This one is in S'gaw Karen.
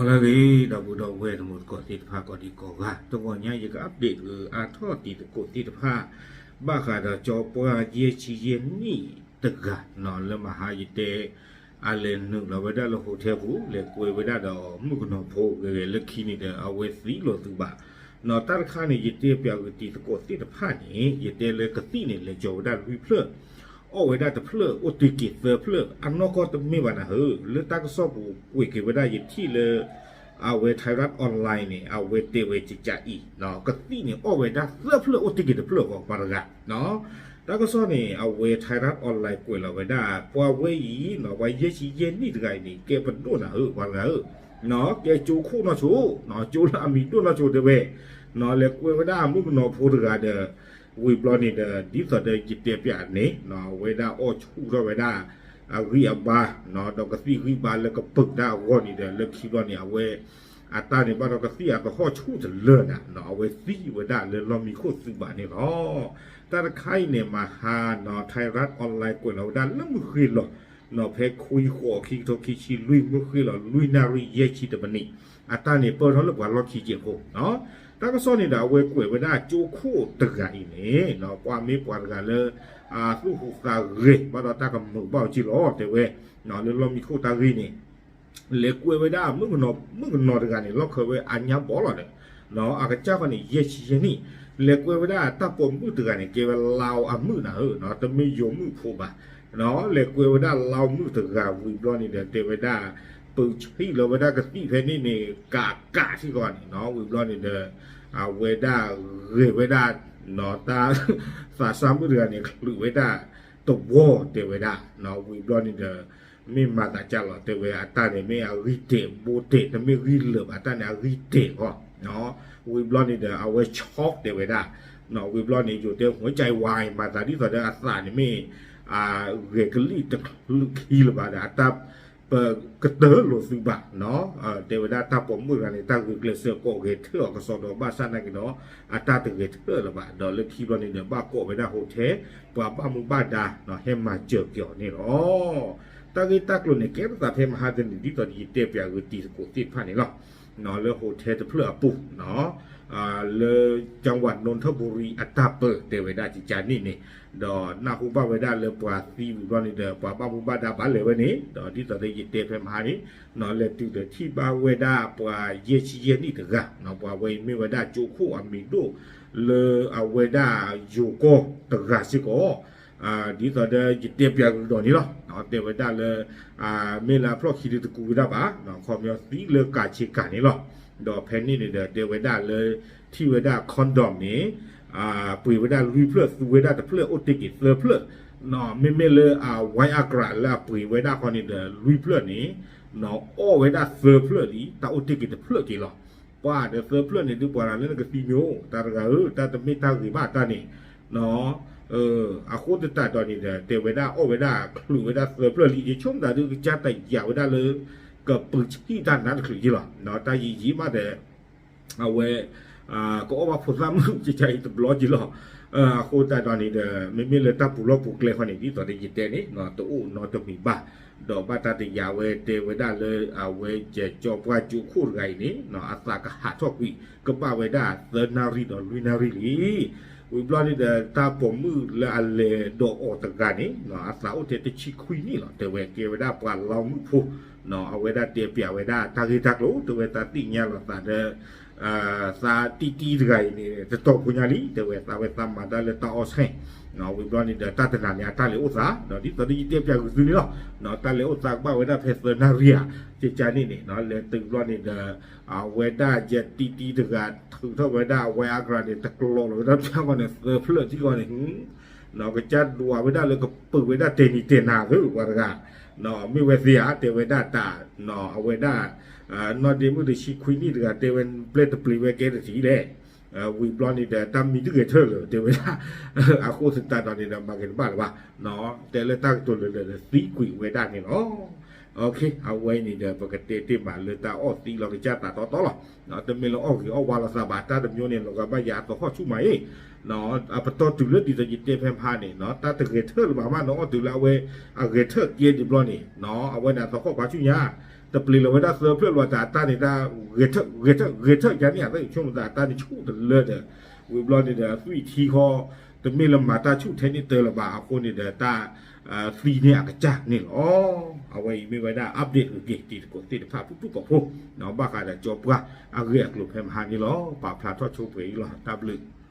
လၢအဂ့ၤ ဒီပုၢ်ဒီဝဲၢ်တံၤသကိးသ့ၣ်တဖၣ် ကိးဒံကိးဂၤ, တဂီၤညါယက update ဂ့ၤအါထီၣ်တံၤသကိးသ့ၣ်တဖၣ် ဘၣ်ဃးဒီးကၠီပှၢ်ယဲၢ်ဆံယဲၢ်နံၣ်တဂၤနီၤ လၢမဟါယတဲ အလဲၤနုာ်လီၤဝဲဒၣ်လၢ hotel ပူၤ လဲၤကွဲးဝဲဒၣ်ဒီးမုၣ်ကနီၤဖိဂ့ၤဂ့ၤ လၢခံန့ၣ်ဒီး အဝဲသံလီၤသုးဘၣ်နီၤ. တၢ်တခါန့ၣ် ယတဲပၠးဂ့ၤတံၤသကိးသ့ၣ်တဖၣ်န့ၣ် ယတဲလၢကသံၣ်န့ၣ် လဲၤကၠီၤဝဲဒၣ်လွံၢ်ဖျၢၣ် အီၣ်ဝဲဒၣ်တဖျၢၣ် အိၣ်တ့ၢ်က့ၤသၢဖျၢၣ် အနီၢ်ကီၢ်တမ့ၢ်ဘၣ်နၤဧၢ, လၢတၢ်ကစီၣ်ပူၤကွဲးက့ၤဝဲဒၣ် ယထံၣ်လၢ အဝဲ Thairath Online န့ၣ် အဝဲတဲဝဲကကးအံၤ ကသံၣ်န့ၣ် အီၣ်ဝဲဒၣ်သၢဖျၢၣ် အိၣ်တ့ၢ်က့ၤတဖျၢၣ်ဃီ ပှၤတဂၤ တၢ်ကစီၣ်န့ၣ် အဝဲ Thairath Online ကွဲးလီၤဝဲဒၣ် ပှၤဝဲအံၤနီၤ ပှၤယဲၢ်ဆံယဲၢ်နံၣ်တဂၤအံၤန့ၣ် ကဲပဒိၣ်နၤဧၢ ပှၤတဂၤဧၢ, ကဲကၠိခိၣ်နီၢ်ဆိ ကၠိလၢအမံၤဒိၣ်နီၢ်ဆိတဲဝဲ, လဲၤကွဲးဝဲဒၣ်မုၣ်ကနီၤဖိတဂၤဒီး ဝံၤဘျီန့ၣ်ဒီး ဒ်သိးဒီးယတဲပၠးန့ၣ် အဝဲဒၣ်အီၣ်ဆူၣ်ထီၣ်ဝဲဒၣ် အဂံၢ်အဘါ ဒီးကသံၣ်ဂံၢ်ဘါလၢကပၢၤတၢ်အဂီၢ်န့ၣ်ဒီး လၢခံဘျီန့ၣ် အဝဲ အတၢ်န့ၣ်ဘၣ်ဒီးကသံၣ်အသဟီၣ်ဆူၣ်တလၢနၤ အဝဲသံဝဲဒၣ်လၢလီၢ်မံခိၣ်သုးဘၣ်န့ၣ်လီၤ. တၢ်တခါအံၤန့ၣ် မဟါနီၤ Thairath Online ကွဲးလီၤဝဲဒၣ်လၢမုၢ်ဃ့လီၤ ဖဲခွံဃိး ခံကထိခံဆံလွံၢ် မုၢ်ဃ့လီၤ လွံၢ်နၣ်ရံၣ် ယဲၢ်ဆံတမံးနံး အတၢ်န့ၣ်ပၢၢ်ထီၣ်လၢပှၤလီၢ်ခံကဲးဖိ တၢ်ကစီၣ်န့ၣ်ဒီး အဝဲကွဲးဝဲဒၣ်ကၠိခိၣ်တဂၤအံၤန့ၣ် ပှၤမ့ၢ်ပှၤတဂၤလၢ အသူၣ်ဟူးသးဂဲၤ ဘၣ်ဒီးတၢ်ကမုာ်ဘၣ်အီၤက့လီၤ တဲဝဲ လၢလီၢ်မံခိၣ်တၢ်ဂ့ၢ်န့ၣ် လဲၤကွဲးဝဲဒၣ် မုၣ်ကနီၤတဂၤန့ၣ် လီၢ်ခၢးဝဲအညါဘီလီၤဒီး အကစၢ်ဃီန့ၣ် ယဲၢ်ဆံယဲၢ်နံၣ် လဲၤကွဲးဝဲဒၣ်တၢ်ပိာ်မုၣ်တဂၤန့ၣ် ကဲဝဲလါအီၤအမုၣ်နၤဧၢ တမ့ၢ်ယိၤမုၣ်ဖိဘၣ် လဲၤကွဲးဝဲဒၣ်လါအီၤမုၣ်တဂၤ ဝံၤဘျီန့ၣ်ဒီး တဲဝဲဒၣ် ပၢဆံၣ်လီၤဝဲဒၣ်ကသံၣ်ဖဲန့ၣ်န့ၣ် ကးကးစ့ၢ်ကီးန့ၣ် ဝံၤဘျီန့ၣ်ဒီး အဝဲဒၣ်ဂဲၤဝဲဒၣ် တၢ် သးစၢ်မုၣ်တဂၤန့ၣ် ချုးဝဲဒၣ်တဝီတဲဝဲဒၣ် ဝံၤဘျီန့ၣ်ဒီး မ့ၢ်မၤသးကၢ်လီၤ တဲဝဲအတၢ်န့ၣ် မ့ၢ်အဂံၢ်တဲာ် ဘိတဲာ် တမ့ၢ်ဂံၢ်လၢာ်ဘၣ် အတၢ်န့ၣ် အဂံၢ်တဲာ်ဃီ ဝံၤဘျီန့ၣ်ဒီး အဝဲဆီတဲဝဲဒၣ် ဝံၤဘျီန့ၣ် ယိၤတဲ หัวใจวาย မၤသးဒ်သိးဒီးအသးန့ၣ်မ့ၢ် ဂဲၤကလံၣ်တချုးခံလၢၤဘၣ်ဒီး အတၢ် ပကတၢၢ်လိာ်သုဘၣ် တဲဝဲဒၣ်တၢ်ပိာ်မုၣ်တဂၤန့ၣ် တၢ်ဂုာ်ကျဲးစၢးကိးဂဲၤထၢၣ်အီၤကစီဒီး ဘၣ်ဆၣ်နာ်က့ဒီး အတၢ်တဂဲၤထၢၣ်လၢၤဘၣ် ဒီးလၢခံဘျီန့ၣ်ဒီး ဘၣ်ကိးဝဲဒၣ် hotel ပှၤဘၣ်မူဘၣ်ဒါ ဟဲမၤစၢၤက့ၤအီၤန့ၣ်လီၤ. တၢ်ဂ့ၢ်တၢ်ကျိၤန့ၣ် ကဲပသးဖဲမဟါတနံၤ ဒ်သိးယတဲပၠးဂ့ၤတံၤသကိးသ့ၣ်တဖၣ်န့ၣ်လီၤ. လၢ hotel တဖျၢၣ်အပူၤ လၢ จังหวัดนนทบุรี အတၢ်ပၢၢ်တဲဝဲဒၣ်ကကါန့ၣ်န့ၣ် ဒီးနၢ်ဟူဘၣ်ဝဲဒၣ်လၢပှၤသံဝံၤဘျီန့ၣ်ဒီး ပှၤဘၣ်မူဘၣ်ဒါဘၣ်လဲၤဝဲန့ၣ် ဒီးဒ်သိးဒီးယတဲဖဲမဟါန့ၣ် လဲၤတုၤဒီးထံၣ်ဘၣ်ဝဲဒၣ်ပှၤယဲၢ်ဆံယဲၢ်နံၣ်တဂၤ ပှၤဝဲအံၤမ့ၢ်ဝဲဒၣ်ကၠိခိၣ်အမံၤဒိၣ် လၢအဝဲဒၣ်ယိၤကီၢ်တဂၤစ့ၢ်ကီး ဒ်သိးဒီးယတဲပၠးကဒီးန့ၣ်လီၤ. တဲဝဲဒၣ်လၢ မ့ၢ်လၢအဖျီၣ်ခံဒုတကူဝဲဒၣ်ဘၣ် ခီပညီသံလၢကးဆ့ကၤန့ၣ်လီၤ. ဒီးဖဲန့ၣ်န့ၣ်ဒီး တဲဝဲဒၣ်လၢ ထံၣ်ဝဲဒၣ် condom န့ၣ် ပှ့ၤဝဲဒၣ်လွံၢ်ဖျၢၣ် သူဝဲဒၣ်တဖျၢၣ် အိၣ်တ့ၢ်က့ၤသၢဖျၢၣ် မ့မ့ၢ်လၢ Viagra လၢအပှ့ၤဝဲဒၣ်ဃီန့ၣ်ဒီး လွံၢ်ဖျၢၣ်န့ၣ် အီၣ်ဝဲဒၣ်သၢဖျၢၣ်လံ တၢ်အိၣ်တ့ၢ်က့ၤတဖျၢၣ်က့ၤလီၤ. ပှၤဒီးသၢဖျၢၣ်န့ၣ်ဒုးပှၤတဂၤလၢနကသံမ့ၢ်အိၣ် တၢ်တဂၤဧၢ တၢ်တမ့ၢ်တၢ်ဂ့ၤဘၣ်တၢ်န့ၣ် အဃိသတးဒီးန့ၣ်ဒီး တဲဝဲဒၣ်အီၣ်ဝဲဒၣ်ချုးဝဲဒၣ်သၢဖျၢၣ်လံ ယဆိကမိၣ်သးဒုးကစၢ်တယာ်ဝဲဒၣ်လၢ ကပၢဆံၣ်တၢ်နါတချုးက့လီၤ. တၢ်ယံာ်ယံာ်မးဒီး အဝဲ ကအီၣ်ဘၣ်ဖိသၣ်မုၣ်ကကါအံၤတဘျီက့လီၤ. အဃိသတးဒီးန့ၣ်ဒီး မ့မ့ၢ်လၢတၢ်ပူၤလီၢ်ပူၤကျဲဃီန့ၣ် ဒ်သိးဒီးယတဲန့ၣ် တအိၣ်နီတမံၤဘၣ်. ဒီးဘၣ်တၢ်တယာ်ဝဲတဲဝဲဒၣ်လၢ အဝဲကၠီပှၢ်ကၠိခိၣ်တဂၤအံၤန့ၣ် အသးကဟးထီၣ်ကွံာ် ကဘၣ်ဝဲဒၣ်သၢနၣ်ရံၣ်ဒီးလွံၢ်နၣ်ရံၣ်လံ. ဝံၤဘျီန့ၣ်ဒီး တၢ်ပိာ်မုၣ်လၢအလဲၤဒီးအီၤတဂၤန့ၣ် အသးအိၣ်ထဲတဆံခွံနံၣ်လီၤ. တဲဝဲကဲဝဲဒၣ်ပှၤလါမုၣ်ဖိ အဝဲဒၣ်တဲပၠးဝဲဒၣ်တၢ်ဂ့ၢ်တၢ်ကျိၤ တဲဝဲသးသ့ၣ်ညါလီၤသးဒီး သးတံတံတဂၤအံၤန့ၣ် တတီၤဖိညါလံ တဲဝဲသးဝဲသးမၤတၢ်လၢတၢ်အီၣ်ဆဲၣ် ဝံၤဘျီန့ၣ်ဒီး တၢ်တနၤန့ၣ် အတၢ်လဲၤအိၣ်သး ဒီးဒ်သိးဒီးယတဲပၠးဂုာ်သုန့ၣ်လီၤ. တၢ်လဲၤအိၣ်သးကဘၣ်ဝဲဒၣ်ဖဲသၢနၣ်ရံၣ်ဧါ ကကါန့ၣ်န့ၣ် လဲၤတုၤဘျီန့ၣ်ဒီး အဝဲဒၣ်ယတံတံတဂၤ ထုးထီၣ်ဝဲဒၣ်အဝဲအါကြၢးန့ၣ် တကျိးလီၤဝဲဒၣ်ဖျၢၣ်ဃီန့ၣ် သၢဖျၢၣ်ထံဃီန့ၣ် ကစၢ်ဒွးဝဲဒၣ်လၢကပၢၤဝဲဒၣ်တဲာ်နံၤတဲာ်နၤသ့ပှၤတဂၤ မ့ၢ်ဝဲသ့ဧါ တဲဝဲဒၣ်တၢ် အဝဲဒၣ် နီၢ်ဒ့မုၣ်တဆံခွံနံၣ်တဂၤ တဲဝဲပျဲၢ်တပျ့ၤဝဲကဲတထံၣ်လဲၣ် ဝံၤဘျီန့ၣ်ဒီး တၢ်မံၤတဂဲၤထၢၣ်လၢၤ တဲဝဲဒၣ် အဃိသတးဒီးန့ၣ်ဒီး မၤက့ၤတဘၣ်လၢၤဘၣ် တဲလၢတၢ်ကတိၤလၢာ်လၢာ်ဒီးသံကွံာ်ဝဲဒၣ်န့ၣ်လီၤ. အဝဲအံၤန့ၣ်ဒီး ပကတဲတ့ၢ်မးလၢတၢ်အီၣ်သံလီၤကစၢ်သးတီတီလီၤ. တမ့ၢ်လၢအီၣ်ဂ့ၤအီၣ်ဝါလိာ်သးဘၣ် တၢ်တမျိုးန့ၣ် လီၤဂာ်ဘၣ်ယၤအသဟီၣ်ဆူၣ်မးအံၤ အပတီၢ်တုၤလၢဒ်သိးယတဲဖဲမဟါန့ၣ် တၢ်တဂဲၤထၢၣ်လၢၤဘၣ်မး နအီၣ်တုၤလၢအဝဲ အဂဲၤထၢၣ်ကဲဒံးဘျီန့ၣ် အဝဲန့ၣ်အသဟီၣ်ပှၤဆူၣ်ညါ တပျ့ၤလီၤဝဲဒၣ်သၢဖျၢၣ်လီၤ တၢ်အတၢ်န့ၣ် တၢ်ဂဲၤထၢၣ်ဂဲၤထၢၣ်ဂဲၤထၢၣ်ယါန့ၣ် အသးဆိကမိၣ်သးအတၢ်န့ၣ်ဆူၣ်တလၢဒီး ဝံၤဘျီန့ၣ်ဒီး အသွံၣ်ထံဃီ တမ့ၢ်လၢမၤတၢ်ဆူၣ်ထဲန့ၣ်တၢ်လၢၤဘၣ်အဃိန့ၣ်ဒီး တၢ်သံန့ၢ်အကစၢ်န့ၣ်လီၤ. အဝဲအံၤမ့ၢ်ဝဲဒၣ် update အဂ့ၢ် တံၤသကိးသ့ၣ်တဖၣ် ပူၤပူၤကီၢ်ဖိ ဘၣ်ဃးဒီးကၠီပှၢ်အဂ့ၢ်အကျိၤဖဲမဟါန့ၣ်လီၤ. ပာ်ဖျါထီၣ်ဆိပှဲၤအံၤလီၤ. တၢ်ဘျုး